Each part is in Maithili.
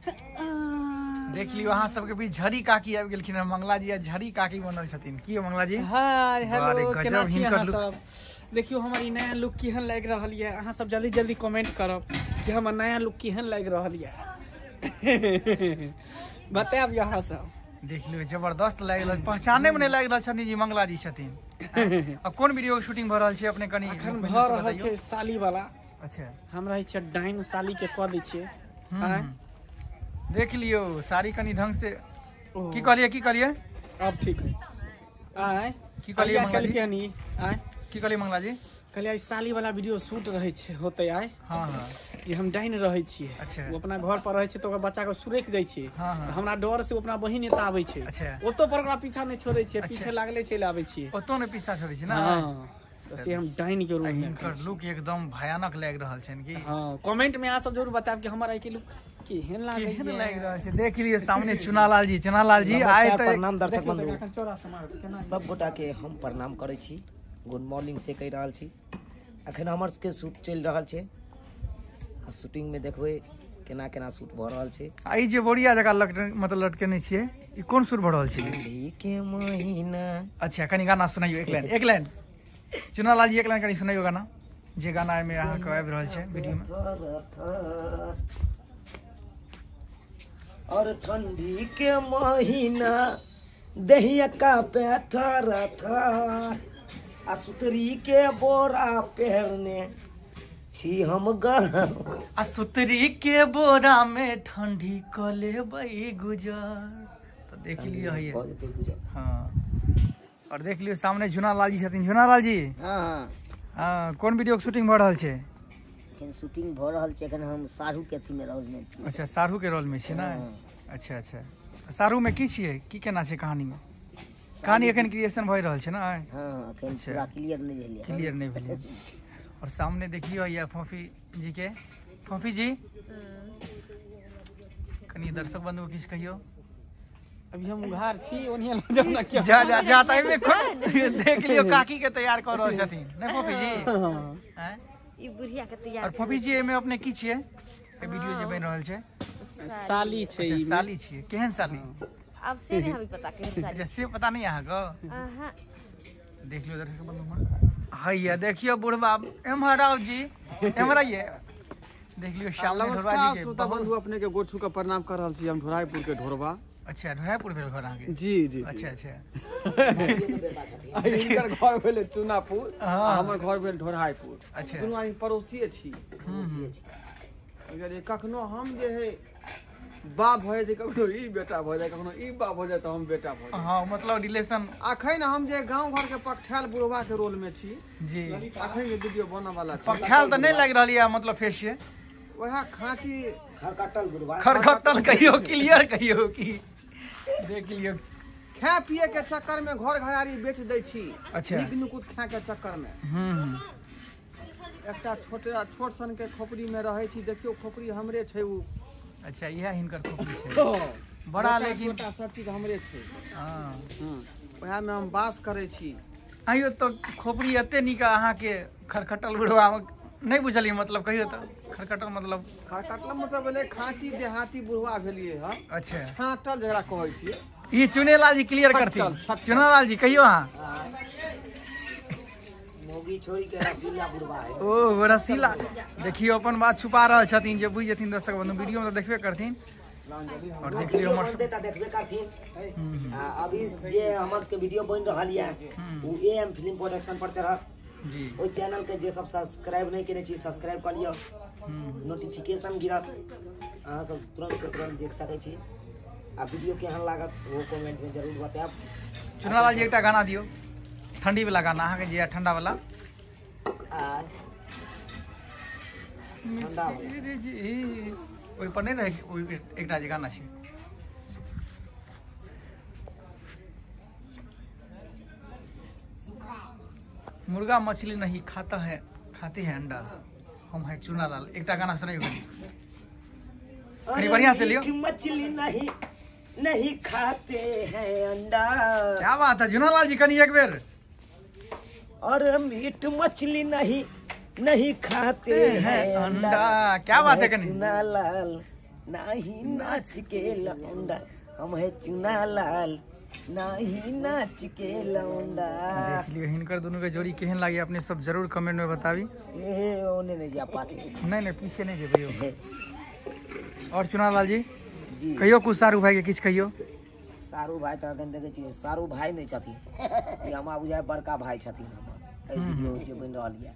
देख लियो अहाँ सबके बीच झरी काकी आबि गेलखिन हँ। मंगला जी आ झरी काकी बनल छथिन। की हो मंगला जी? हाय हेलो, केना छी अहाँ सब? देखियो हमर ई नया लुक केहन लागि रहल ये। अहाँ सब जल्दी जल्दी कमेंट करब कि हमर नया लुक केहन लागि रहल ये। बतायब अहाँ सब। देख लियो जबरदस्त लागि रहल, पहचाने में नहीं लागि रहल छथिन जी मंगला जी छथिन। आ कोन वीडियो के शूटिंग भ रहल छै अपने कनी अखन भ रहल छै साली वाला। अच्छा, हम रहै छियै डाइन साली के कऽ दै छियै। देख लियो साड़ी कनी ढंग से। की कहलिए, की कहलिए? अब ठीक है। आय की कहलिए मंगला जी? आय की कहलिए मंगला जी? कहलिए साली वाला वीडियो शूट रहे छै होते आय। हां हां, जे हम डाइन रहै छियै। अच्छा, ओ अपना घर पर रहै छै त ओकर बच्चा के सुरक जाइ छै। हां हां, हमरा डर से अपना बहिन एता आबै छै। ओतो पर ओकरा पीछा नहि छोड़ै छै, पीछे लागले चलि आबै छियै। ओतो ने पीछा छोड़ै छै ना। हां, तो से हम डाइन के रूम में। हिनकर लुक एकदम भयानक लागि रहल छनि की। हां, कमेंट में अहाँ सब जरूर बतायब कि हमर आई के लुक केहन लागै, केहन लागि रहल छै। देख लियो सामने चुनालाल जी। चुनालाल जी आइ त प्रणाम दर्शक बंधु सब गोटा के हम प्रणाम करै छी। गुड मॉर्निंग से कहि रहल छी। अखन हमर सबके शूट चलि रहल छै आ शूटिंग में देखबै केना केना शूट भऽ रहल छै। आ ई जे बोरिया जकाँ मतलब लटकेने छियै, ई कोन शूट भऽ रहल छै? ठंडी के महीना। अच्छा, कनी गाना सुनाइयो एक लाइन, एक लाइन चुनालाल जी, एक लाइन कनी सुनाइयो गाना, जे गाना एहिमे अहाँके आबि रहल छै वीडियो में। और ठंडी के महीना दहिया का थर थर आ सुतरी के बोरा पहनने छी हम गरम। आ सुतरी के बोरा में ठंडी क लेबै गुजर। तो देख लियो है। हाँ, और देख लियो सामने झुनालाल जी छथिन। झुनालाल जी, हाँ हाँ, कोन वीडियो के शूटिंग भ रहल छै? एखन शूटिंग भ रहल छै, एखन हम साढ़ू के अथी में रोल में छी। अच्छा, साढ़ू के रोल में छी ना? अच्छा अच्छा, साढ़ू में की छियै, की केना छै कहानी में? कहानी एखन क्रिएशन भऽ रहल छै ना? हाँ, एखन पूरा क्लियर नहीं भेलै। क्लियर नहीं भेलै। और सामने देखियो ये फोफी जी के। फोफी जी कनी दर्शक बंधु किछ कहियो। अभी हम उघार छी, ओनिया ल जाउ ना। क्या जा जा जा त एमे देख लियो काकी के तैयार कर रहल छथिन नै फोफी जी? हैं, ई बुढ़िया के तैयार। और फोफी जी एमे अपने की छियै? ए वीडियो जे बनि रहल छै साली छै। ई साली छियै? केहन साली? अब से नहीं हमें पता केहन साली। अच्छा, से पता नहीं अहाँ के? हां, देख लियो दर्शक बंधु हैया देखियो बुढ़बा एम्हर आओ जी, एम्हर आइए। देख लियो सामने ढोरबा जी के। श्रोता बंधु अपने के गोर छू के प्रणाम कर रहल छी। हम ढोराईपुर के ढोरबा। अच्छा, ढोराईपुर भेल घर अहाँके? जी जी। अच्छा अच्छा, हिनकर घर भेल चुनापुर, हमर घर भेल ढोराईपुर। अच्छा, दुनू आदमी पड़ोसिए छी। कखनो हम जे है बाप भऽ जाइ छै, कखनो ई बेटा भऽ जाय, कखनो ई बाप भऽ जाय तऽ हम बेटा भऽ जाय। हाँ, मतलब रिलेशन। अखन हम जे गांव घर के पकठैल बुढ़वा के रोल में छी जी। अखन जे वीडियो बनऽ वाला छै। पकठैल तऽ नहीं लागि रहल ये, मतलब फेस से वएह खाँची खरखटल बुढ़वा। खरखटल कहियो, क्लियर कहियो की। देख लियो खाए पिए के चक्कर में घर घरारी बेच दै छी। अच्छा, नीक नुकुत खाए के चक्कर में। एकटा छोट छोट सन के खोपड़ी में रहै छी। देखियो खोपड़ी हमरे छै उ। अच्छा, इएह हिनकर खोपड़ी छै बड़ा, लेकिन सब चीज हमरे छै। हां, वएह में हम वास करै छी। आइयो तो खोपड़ी एते नीक अहाँके खरखटल बुढ़वा नहीं बुझलियै मतलब, कहियो तो खरखटल मतलब? खरखटल मतलब भेलै खाँटी देहाती बुढ़वा भेलियै हँ। अच्छा, छाँटल जकरा कहै छियै। ई चुनेलाल जी क्लियर करथिन। चुनालाल जी कहियो अहाँ। मोगी छोड़ी के रसीला बुढ़वा है। ओ रसीला, देखियो अपन बात छुपा रहल छथिन, जे बुझि जेथिन दर्शक बंधु वीडियो में तो देखबे करथिन। और देख लियो हमर देखबे करथिन। अभी जे हमर के वीडियो बनि रहल ये उ एएम फिल्म प्रोडक्शन पर चढ़त जी। ओहि चैनल के जे सब सब्सक्राइब नहीं केने छी सब्सक्राइब कर लियो, नोटिफिकेशन गिरत, अहाँ सब तुरंत के तुरंत देख सकै छी। आ वीडियो केहन लागत वो कमेंट में जरूर बतायब। चुनालाल जी एकटा गाना दियो, ठंडी वाला गाना अहाँके जे ठंडा वाला। आ ठंडा जी ओहि पर नहीं रहे, ओहि एकटा जे गाना छै। मुर्गा मछली नहीं खाता है, खाते हैं अंडा, हम है चुनालाल। एकटा गाना सुनाइयो कनी बढ़िया से लियो। मछली नहीं नहीं खाते हैं अंडा। क्या बात है चुनालाल जी, कनी एक बेर। और मीट मछली नहीं नहीं खाते हैं अंडा। क्या बात है कनी चुनालाल नाही नाच के लौंडा, हम है चुना लाल नाही नाच के लौंडा। देख लियो हिनकर दोनों के जोड़ी केहन लागे अपने सब जरूर कमेंट में बताबी। ए ओने नहीं जा पाछे, नहीं नहीं पीछे नहीं जेबै यौ। और चुना लाल जी जी कहियो कुछ सारू भाई के किछ कहियो। सारू भाई तऽ अखन देखै छियै सारू भाई नहीं छथिन, ई हमरा बुझाय बड़का भाई छथिन हमर। एहि वीडियो जे बनि रहल यऽ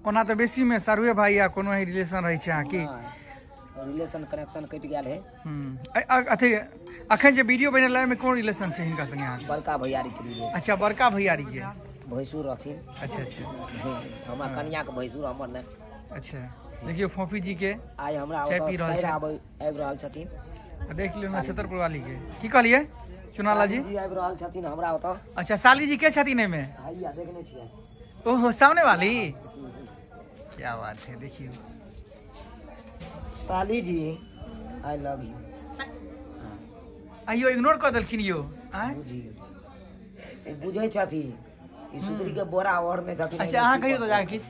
ओना तऽ बेसी में सारूए भाई या कोनो ही रिलेशन रहै छै अहाँ की? रिलेशन कनेक्शन कटि गेल है। अथी अखन जे वीडियो बनल है में कोन रिलेशन छै हिनका संगे अहाँ? बड़का भैयारी के रिलेशन। अच्छा बड़का भैयारी के भैंसुर रहथिन। अच्छा अच्छा, हमरा कनिया के भैंसुर हमर ने। अच्छा देखियो फोफी जी के आइ हमरा आबि रहल छथिन। देख लियो छतरपुर वाली के की कहलिए चुनाला जी जी आबि रहल छथिन हमरा ओतऽ। अच्छा साली जी के छथिन एमे? हैया देखने छियै। ओहो सामने वाली, क्या बात है। देखियो साली जी I love you. आइयो इग्नोर कर देलखिन यो। बुझियो बुझै छथिन ई सुतरी के बोरा ओढ़ने छथिन। अच्छा अहाँ कहियो तो जा किछ।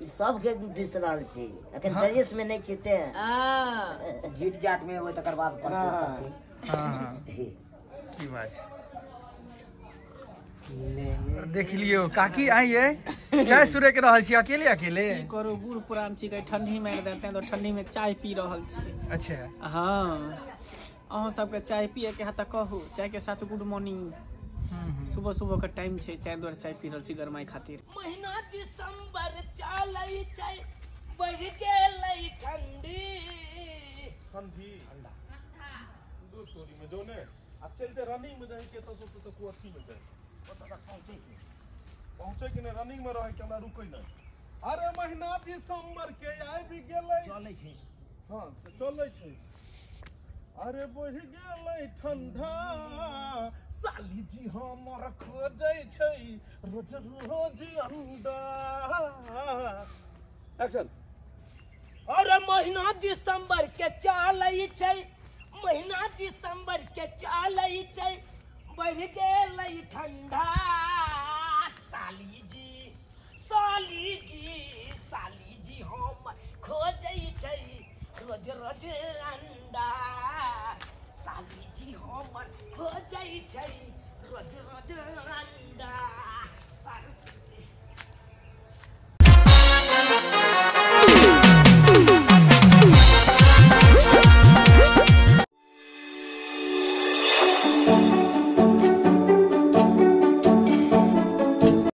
सबके दिस रहल छै अखन ड्रेस में नहीं छै ते जीत जाट में होय तकर बाद हां की बात देख लियो काकी आइए चाय सुरे के रहल छी अकेले अकेले। की करू बूढ़ पुरान छी के ठंडी में देते हैं तो ठंडी में चाय पी रहल छी। अच्छा हां अहाँ सबके चाय पिए के हाथ कहू, चाय के साथ गुड मॉर्निंग। सुबह सुबह के टाइम छै, चाय द्वारा चाय पी रहल छी गरमाई खातिर। महीना दिसंबर चलै छै बढ़ गेलै ठंडी ठंडी ठंडा दू तोरी में जो ने आ चलते रनिंग में जाय के तो तो को अथी में जाय पता पहुंचे कि नहीं रनिंग में रहे के हमरा रुकै नहीं। अरे महीना दिसंबर के आबि गेलै चलै छै। हां चलै छै। अरे बढ़ गेलै ठंडा साली जी हमर खोजै छै रोज रोज अंडा। एक्शन। अरे महीना दिसंबर के चलै छै, महीना दिसंबर के चलै छै बढ़ गेलै ठंडा साली जी साली जी साली जी हमर खोजै छै रोज रोज अंडा साली जी हमर खोजै छै रोज रोज अंडा।